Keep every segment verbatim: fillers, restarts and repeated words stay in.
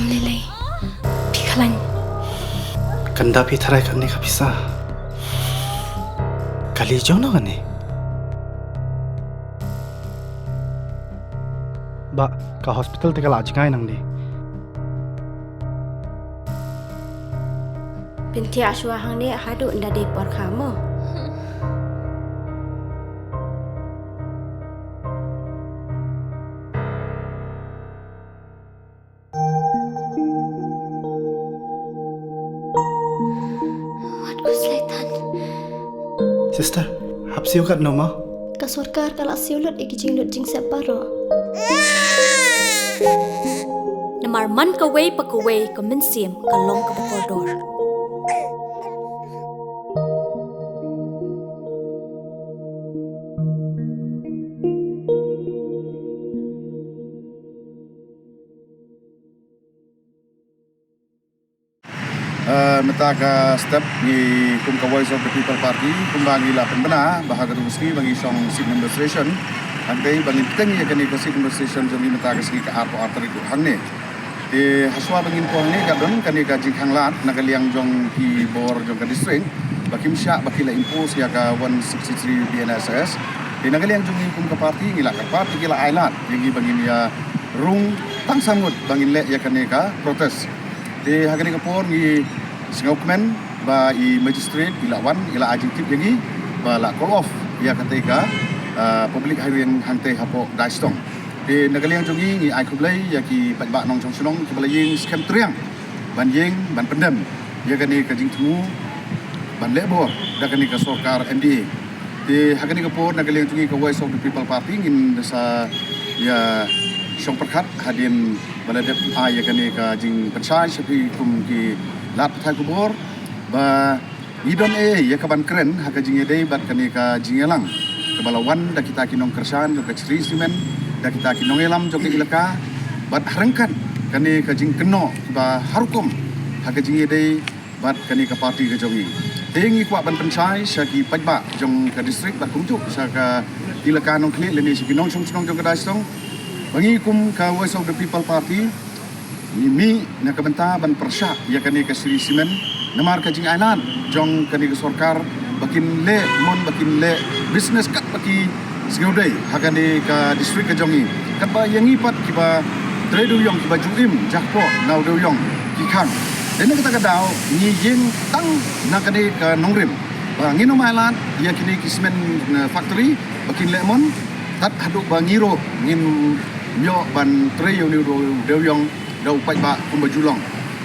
Lei lei. Phi khlaiñ. Kan da phi tharai kane ka pisa. Kali jong no kane. Ba ka hospital te ka la jngai nangne. Pynthia shuwa hangne haduh nda dei por kha mo. Wat ku slaitan. Sister, hap siew kat no ma? Ka sorkar ka la siew lut ïa ki jinglut jingsep baroh. Namar man kawei pa kawei ka mynsiem ka long kaba kordor. Eh, mynta ka step ngi kum ka Voice of the People Party, kumba ngi la pynbna ba ha katu ka sngi ba ngi shong seat demonstration. Hangtei ba ngin teng ïa kane ka seat demonstration jong ngi mynta ka sngi ka arphew ar tarik hangne. Te hashwa ba ngin poi hangne ka don kane ka jingkhanglad na ka liang jong ki bor jong ka district ba kim shah ba ki la impose ïa ka one sixty-three B N S S. Te na ka liang jong ngi kum ka party ngi la kyrpad te ki la ailad ïa ngi ba ngin ïa rung tang sa ngut ba ngin leh ïa kane ka protest. Te ha kane ka por ngi sngewkmen ba i magistrate i la wan, i la ai jingtip ïa ngi ba la call off ïa kata ka, ah, public hearing hangtei hapoh Daistong. Te na ka liang jong ngi ngi ai khublei ïa ki paidbah nongshong shnong kiba la ïeng skhem triang ban ïeng ban pyndem ïa kane ka jingthmu ban leh bor da kane ka sorkar M D A. Te ha kane ka por na ka liang jong ngi ka Voice of the People Party ngin sa ïa shong pyrkhat hadien ba la dep ai ïa kane ka jingpynshai sha phi kum ki lad pathai khubor ba ngi don ei ei ïa ka ban kren ha ka jingïadei bad kane ka jingïalang kaba la wan da kita ki nongkyrshan jong ka Shree Cement, da kita ki nongïalam jong ka ilaka bad ha ryngkat kane ka jingkynnoh ba ha rukom ha ka jingïadei bad kane ka party ka jong ngi. Te ngi kwah ban pynshai sha ki paidbah jong ka district bad kumjuh sha ka ilaka Nongkhlieh lane sha ki nongshong shnong jong ka Daistong ba ngi kum ka Voice of the People Party ngi mih na ka bynta ban pyrshah ïa kane ka Shree Cement namar ka jingailad jong kane ka sorkar ba kin leh mon, ba kin leh business kat ba ki sngewdei ha kane ka district ka jong ngi. Katba ïa ngi pat kiba trei dewïong, kiba ju im jakpoh na u dewïong ki khang. Te na kata ka daw ngi ïeng tang na kane ka nongrim ba ngin ym ailad ïa kine ki cement, eh, factory ba kin leh mon tad haduh ba ngi ruh ngin ïoh ban trei ïa une u dewïong da u paidbah kumba ju long.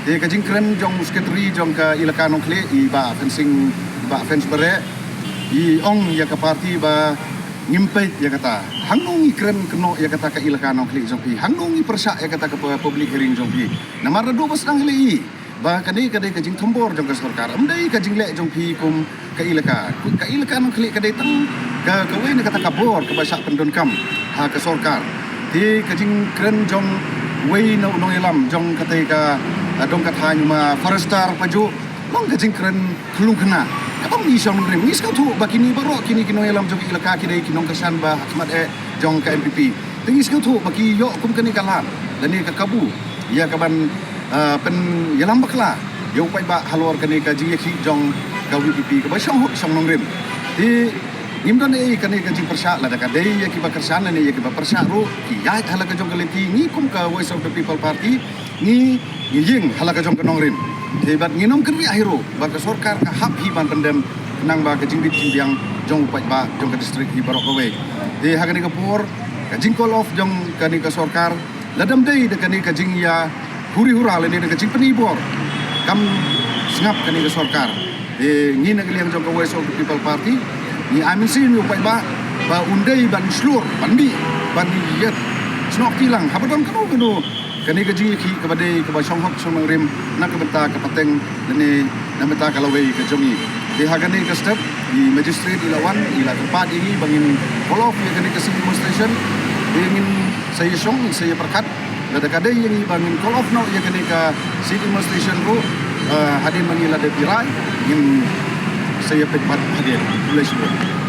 Te ka jingkren jong u secretary jong ka ilaka Nongkhlieh, i Bah Fensing, Bah Fens Bareh, i ong ïa ka party ba ngim peit ïa kata. Hangno ngi kren kynnoh ïa kata ka ilaka Nongkhlieh jong phi? Hangno ngi pyrshah ïa kata ka pu-, public hearing jong phi? Namar naduh ba sdang hi lei ba kane ka dei ka jingthombor jong ka sorkar, ym dei ka jingleh jong phi kum ka ilaka. Ka ilaka Nongkhlieh ka dei tang ka, kawei na kata ka bor kaba shah pyndonkam ha ka sorkar. Te ka jingkren jong wei na u nongïalam jong kata ka, ah, dong ka thaiñ ma Forester Pajuh, long ka jingkren khlung khynnah. Kaba ngi shong nongrim, ngi sngewthuh ba kine baroh kine ki nongïalam jong ka ilaka ki dei ki nongkyrshan ba ha khmat eh jong ka N P P. Te ngi sngewthuh ba ki ïoh kum kane ka lad lane ka kabu ïa ka ban, ah, pynïalam bakla ïa u paidbah halor kane ka jingïakhih jong ka V P P kaba shong hok shong nongrim. Te ngim don ei kane ka jingpyrshah, lada ka dei ïa kiba kyrshan lane ïa kiba pyrshah ruh ki ïaid ha la ka jong ka lynti. Ngi kum ka Voice of the People Party ngi, ngi ïeng ha la ka jong ka nongrim. Te bad ngin ym kynriah hi ruh ba ka sorkar ka hap hi ban pyndem khnang ba ka jingbit jingbiang jong u paidbah jong ka district hi baroh kawei. Te ha kane ka por ka jing call off jong kane ka sorkar, lada ym dei da kane ka jingïa huri hura lane da ka jingpyni bor, kam sngap kane ka sorkar. Te ngi na ka liang jong ka Voice of the People Party ngi ai mynsiem ïa u paidbah ba un dei ban shlur, ban mih, ban ïet snoh kti lang haba don kano kano kane ka jingïakhih kaba dei kaba shong hok shong nongrim na ka bynta ka pateng lane na ka bynta ka lawei ka jong ngi. Te ha kane ka step i magistrate i la wan, i la kyrpad ïa ngi ba ngin call off ïa kane ka sit demonstration. Te ngin sa ïa shong, ngin sa ïa pyrkhat. Lada ka dei ïa ngi ba ngin call off noh ïa kane ka sit demonstration ruh, eh, hadien ba ngi la dep rai, ngin sa ïa peit pat hadien. Khublei shibun.